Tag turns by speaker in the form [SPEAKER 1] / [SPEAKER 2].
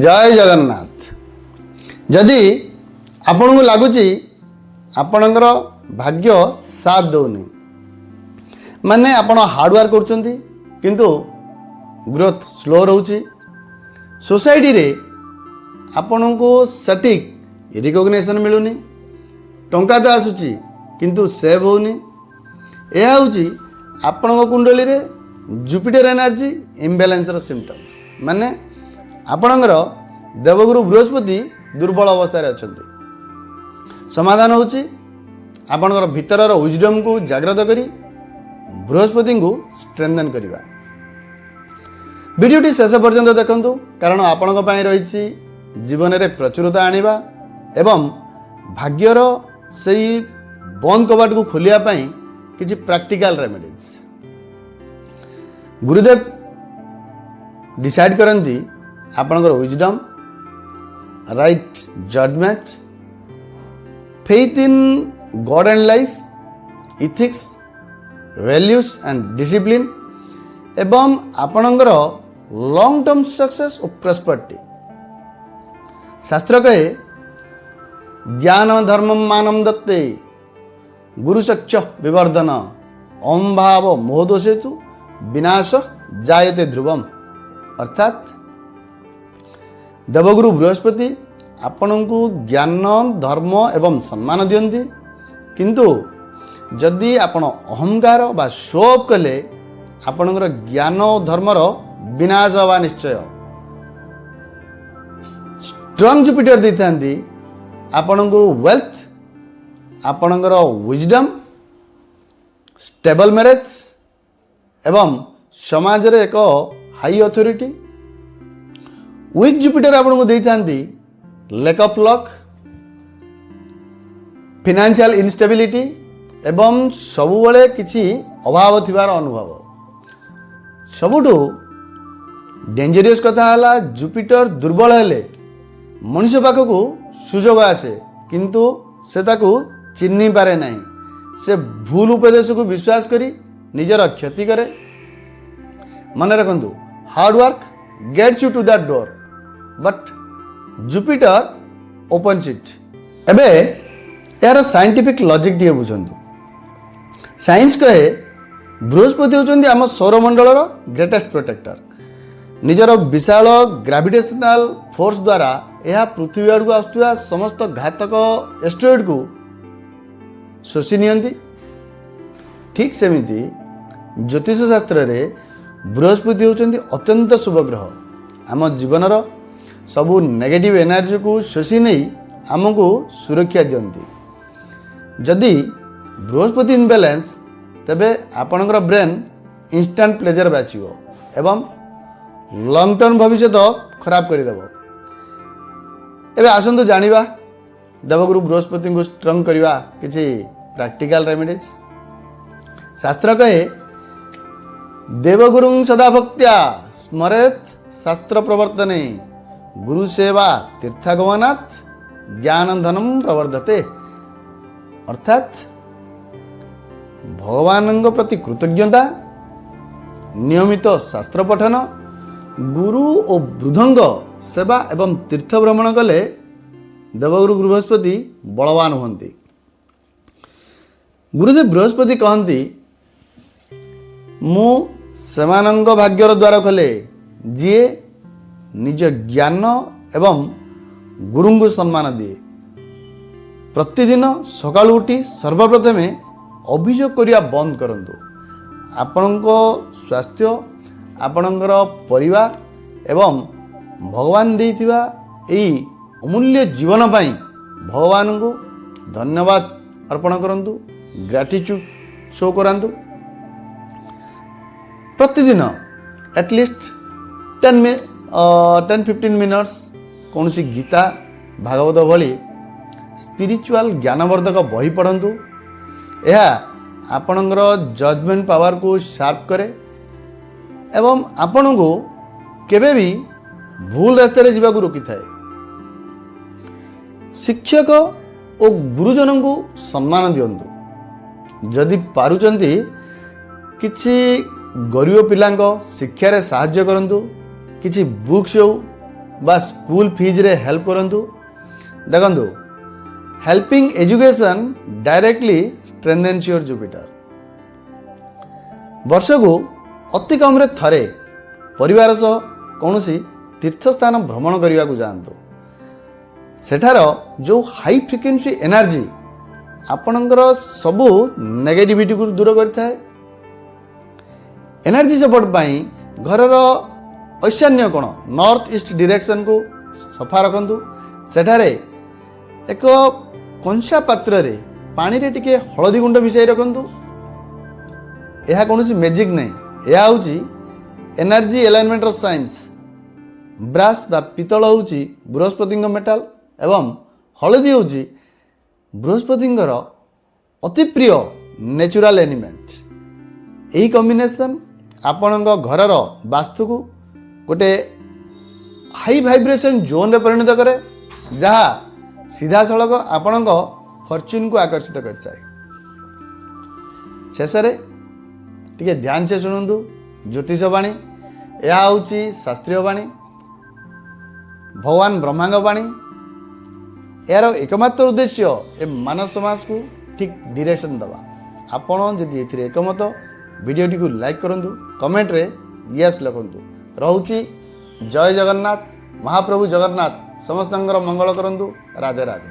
[SPEAKER 1] ଜୟ ଜଗନ୍ନାଥ। ଯଦି ଆପଣଙ୍କୁ ଲାଗୁଛି ଆପଣଙ୍କର ଭାଗ୍ୟ ସାଥ ଦେଉନି, ମାନେ ଆପଣ ହାର୍ଡ଼ୱାର୍କ କରୁଛନ୍ତି କିନ୍ତୁ ଗ୍ରୋଥ୍ ସ୍ଲୋ ରହୁଛି, ସୋସାଇଟିରେ ଆପଣଙ୍କୁ ସଠିକ୍ ରିକଗ୍ନେସନ୍ ମିଳୁନି, ଟଙ୍କା ତ ଆସୁଛି କିନ୍ତୁ ସେଭ୍ ହେଉନି, ଏହା ହେଉଛି ଆପଣଙ୍କ କୁଣ୍ଡଳୀରେ ଜୁପିଟର ଏନର୍ଜି ଇମ୍ବାଲାନ୍ସର ସିମ୍ପଟମ୍ସ। ମାନେ ଆପଣଙ୍କର ଦେବଗୁରୁ ବୃହସ୍ପତି ଦୁର୍ବଳ ଅବସ୍ଥାରେ ଅଛନ୍ତି। ସମାଧାନ ହେଉଛି ଆପଣଙ୍କର ଭିତରର ୱିଜଡମ୍କୁ ଜାଗ୍ରତ କରି ବୃହସ୍ପତିଙ୍କୁ ଷ୍ଟ୍ରେନ୍ଥେନ୍ କରିବା। ଭିଡ଼ିଓଟି ଶେଷ ପର୍ଯ୍ୟନ୍ତ ଦେଖନ୍ତୁ, କାରଣ ଆପଣଙ୍କ ପାଇଁ ରହିଛି ଜୀବନରେ ପ୍ରଚୁରତା ଆଣିବା ଏବଂ ଭାଗ୍ୟର ସେଇ ବନ୍ଦ କବାଟକୁ ଖୋଲିବା ପାଇଁ କିଛି ପ୍ରାକ୍ଟିକାଲ ରେମେଡ଼ିଜ୍। ଗୁରୁଦେବ ଡିସାଇଡ୍ କରନ୍ତି ଆପଣଙ୍କର wisdom, right judgement, faith in God and life, ethics, values and discipline ଏବଂ ଆପଣଙ୍କର ଲଙ୍ଗ୍ ଟର୍ମ ସକ୍ସେସ୍ ଓ ପ୍ରସ୍ପରିଟି। ଶାସ୍ତ୍ର କହେ, ଜ୍ଞାନ ଧର୍ମ ମାନମ ଦତ୍ତେ ଗୁରୁ ସଖ୍ୟ ବିବର୍ଦ୍ଧନ, ଅହଂଭାବ ମୋହଦୋଷେତୁ ବିନାଶ ଜାୟତେ ଧ୍ରୁବମ। ଅର୍ଥାତ୍ ଦେବଗୁରୁ ବୃହସ୍ପତି ଆପଣଙ୍କୁ ଜ୍ଞାନ, ଧର୍ମ ଏବଂ ସମ୍ମାନ ଦିଅନ୍ତି, କିନ୍ତୁ ଯଦି ଆପଣ ଅହଙ୍କାର ବା ଶୋ ଅଫ୍ କଲେ, ଆପଣଙ୍କର ଜ୍ଞାନ ଓ ଧର୍ମର ବିନାଶ ହେବା ନିଶ୍ଚୟ। ଷ୍ଟ୍ରଙ୍ଗ ଜୁପିଟର ଦେଇଥାନ୍ତି ଆପଣଙ୍କୁ ୱେଲ୍ଥ, ଆପଣଙ୍କର ୱିଜଡମ୍, ଷ୍ଟେବଲ୍ ମ୍ୟାରେଜ୍ ଏବଂ ସମାଜରେ ଏକ ହାଇ ଅଥରିଟି। ୱିକ୍ ଜୁପିଟର ଆପଣଙ୍କୁ ଦେଇଥାନ୍ତି lack of luck, financial instability ଏବଂ ସବୁବେଳେ କିଛି ଅଭାବ ଥିବାର ଅନୁଭବ। ସବୁଠୁ ଡେଞ୍ଜରିୟସ୍ କଥା ହେଲା, ଜୁପିଟର ଦୁର୍ବଳ ହେଲେ ମଣିଷ ପାଖକୁ ସୁଯୋଗ ଆସେ, କିନ୍ତୁ ସେ ତାକୁ ଚିହ୍ନି ପାରେ ନାହିଁ। ସେ ଭୁଲ ଉପଦେଶକୁ ବିଶ୍ୱାସ କରି ନିଜର କ୍ଷତି କରେ। ମନେ ରଖନ୍ତୁ, hard work gets you to that door, but Jupiter opens it. ଏବେ ଏହାର ସାଇଣ୍ଟିଫିକ୍ ଲଜିକ୍ ଟିକେ ବୁଝନ୍ତୁ। ସାଇନ୍ସ କହେ, ବୃହସ୍ପତି ହେଉଛନ୍ତି ଆମ ସୌରମଣ୍ଡଳର ଗ୍ରେଟେଷ୍ଟ ପ୍ରୋଟେକ୍ଟର। ନିଜର ବିଶାଳ ଗ୍ରାଭିଟେସନାଲ ଫୋର୍ସ ଦ୍ୱାରା ଏହା ପୃଥିବୀ ଆଡ଼କୁ ଆସୁଥିବା ସମସ୍ତ ଘାତକ ଏଷ୍ଟ୍ରଏଡ଼କୁ ଶୋଷି ନିଅନ୍ତି। ଠିକ୍ ସେମିତି ଜ୍ୟୋତିଷ ଶାସ୍ତ୍ରରେ ବୃହସ୍ପତି ହେଉଛନ୍ତି ଅତ୍ୟନ୍ତ ଶୁଭ ଗ୍ରହ। ଆମ ଜୀବନର ସବୁ ନେଗେଟିଭ୍ ଏନର୍ଜିକୁ ଶୋଷି ନେଇ ଆମକୁ ସୁରକ୍ଷା ଦିଅନ୍ତି। ଯଦି ବୃହସ୍ପତି ଇନବାଲାନ୍ସ, ତେବେ ଆପଣଙ୍କର ବ୍ରେନ୍ ଇନଷ୍ଟାଣ୍ଟ ପ୍ଲେଜର ବାଛିବ ଏବଂ ଲଙ୍ଗ୍ ଟର୍ମ ଭବିଷ୍ୟତ ଖରାପ କରିଦେବ। ଏବେ ଆସନ୍ତୁ ଜାଣିବା ଦେବଗୁରୁ ବୃହସ୍ପତିଙ୍କୁ ଷ୍ଟ୍ରଙ୍ଗ କରିବା କିଛି ପ୍ରାକ୍ଟିକାଲ ରେମିଡ଼ିଜ୍। ଶାସ୍ତ୍ର କହେ, ଦେବଗୁରୁଂ ସଦା ଭକ୍ତ୍ୟା ସ୍ମରେତ ଶାସ୍ତ୍ର ପ୍ରବର୍ତ୍ତନେ, ଗୁରୁ ସେବା ତୀର୍ଥାଗମନାତ୍ ଜ୍ଞାନ ଧନମ ପ୍ରବର୍ଦ୍ଧତେ। ଅର୍ଥାତ୍ ଭଗବାନଙ୍କ ପ୍ରତି କୃତଜ୍ଞତା, ନିୟମିତ ଶାସ୍ତ୍ର ପଠନ, ଗୁରୁ ଓ ବୃଦ୍ଧଙ୍କ ସେବା ଏବଂ ତୀର୍ଥ ଭ୍ରମଣ କଲେ ଦେବଗୁରୁ ବୃହସ୍ପତି ବଳବାନ ହୁଅନ୍ତି। ଗୁରୁଦେବ ବୃହସ୍ପତି କହନ୍ତି, ମୁଁ ସେମାନଙ୍କ ଭାଗ୍ୟର ଦ୍ୱାର ଖୋଲେ ଯିଏ ନିଜ ଜ୍ଞାନ ଏବଂ ଗୁରୁଙ୍କୁ ସମ୍ମାନ ଦିଏ। ପ୍ରତିଦିନ ସକାଳୁ ଉଠି ସର୍ବପ୍ରଥମେ ଅଭିଯୋଗ କରିବା ବନ୍ଦ କରନ୍ତୁ। ଆପଣଙ୍କ ସ୍ୱାସ୍ଥ୍ୟ, ଆପଣଙ୍କର ପରିବାର ଏବଂ ଭଗବାନ ଦେଇଥିବା ଏଇ ଅମୂଲ୍ୟ ଜୀବନ ପାଇଁ ଭଗବାନଙ୍କୁ ଧନ୍ୟବାଦ ଅର୍ପଣ କରନ୍ତୁ, ଗ୍ରାଟିଚ୍ୟୁଡ଼ ଶୋ କରାନ୍ତୁ। ପ୍ରତିଦିନ at least 10-15 minutes କୌଣସି ଗୀତା, ଭାଗବତ ଭଳି ସ୍ପିରିଚୁଆଲ ଜ୍ଞାନବର୍ଦ୍ଧକ ବହି ପଢ଼ନ୍ତୁ। ଏହା ଆପଣଙ୍କର ଜଜମେଣ୍ଟ ପାୱାରକୁ ସାର୍ପ କରେ ଏବଂ ଆପଣଙ୍କୁ କେବେ ବି ଭୁଲ ରାସ୍ତାରେ ଯିବାକୁ ରୋକିଥାଏ। ଶିକ୍ଷକ ଓ ଗୁରୁଜନଙ୍କୁ ସମ୍ମାନ ଦିଅନ୍ତୁ। ଯଦି ପାରୁଛନ୍ତି, କିଛି ଗରିବ ପିଲାଙ୍କ ଶିକ୍ଷାରେ ସାହାଯ୍ୟ କରନ୍ତୁ। କିଛି ବୁକ୍ସ ହେଉ ବା ସ୍କୁଲ ଫିଜ୍ରେ ହେଲ୍ପ କରନ୍ତୁ। ଦେଖନ୍ତୁ, helping education directly strengthens your Jupiter. ବର୍ଷକୁ ଅତି କମ୍ରେ ଥରେ ପରିବାର ସହ କୌଣସି ତୀର୍ଥସ୍ଥାନ ଭ୍ରମଣ କରିବାକୁ ଯାଆନ୍ତୁ। ସେଠାର ଯେଉଁ ହାଇ ଫ୍ରିକ୍ୱେନ୍ସି ଏନର୍ଜି ଆପଣଙ୍କର ସବୁ ନେଗେଟିଭିଟିକୁ ଦୂର କରିଥାଏ। ଏନର୍ଜି ସପୋର୍ଟ ପାଇଁ ଘରର ଐଶାନ୍ୟ କୋଣ, ନର୍ଥ ଇଷ୍ଟ ଡିରେକ୍ସନକୁ ସଫା ରଖନ୍ତୁ। ସେଠାରେ ଏକ କଂସା ପାତ୍ରରେ ପାଣିରେ ଟିକେ ହଳଦୀ ଗୁଣ୍ଡ ମିଶାଇ ରଖନ୍ତୁ। ଏହା କୌଣସି ମ୍ୟାଜିକ୍ ନାହିଁ, ଏହା ହେଉଛି ଏନର୍ଜି ଆଲାଇନମେଣ୍ଟର ସାଇନ୍ସ। ବ୍ରାସ୍ ବା ପିତ୍ତଳ ହେଉଛି ବୃହସ୍ପତିଙ୍କ ମେଟାଲ ଏବଂ ହଳଦୀ ହେଉଛି ବୃହସ୍ପତିଙ୍କର ଅତି ପ୍ରିୟ ନ୍ୟାଚୁରାଲ ଏଲିମେଣ୍ଟ। ଏହି କମ୍ବିନେସନ୍ ଆପଣଙ୍କ ଘରର ବାସ୍ତୁକୁ ଗୋଟେ ହାଇ ଭାଇବ୍ରେସନ୍ ଜୋନ୍ରେ ପରିଣତ କରେ, ଯାହା ସିଧାସଳଖ ଆପଣଙ୍କ ଫର୍ଚ୍ୟୁନ୍କୁ ଆକର୍ଷିତ କରିଥାଏ। ଶେଷରେ ଟିକେ ध्यान से ଶୁଣନ୍ତୁ ଜ୍ୟୋତିଷ ବାଣୀ। ଏହା ହେଉଛି ଶାସ୍ତ୍ରୀୟ ବାଣୀ, ଭଗବାନ ବ୍ରହ୍ମାଙ୍କ ବାଣୀ। ଏହାର ଏକମାତ୍ର ଉଦ୍ଦେଶ୍ୟ ଏ ମାନବ ସମାଜକୁ ଠିକ୍ ଡିରେକ୍ସନ୍ ଦେବା। ଆପଣ ଯଦି ଏଥିରେ ଏକମତ, ଭିଡ଼ିଓଟିକୁ ଲାଇକ୍ କରନ୍ତୁ, କମେଣ୍ଟରେ ୟେସ୍ ଲେଖନ୍ତୁ। ରହୁଛି, ଜୟ ଜଗନ୍ନାଥ। ମହାପ୍ରଭୁ ଜଗନ୍ନାଥ ସମସ୍ତଙ୍କର ମଙ୍ଗଳ କରନ୍ତୁ। ରାଧେ ରାଧେ।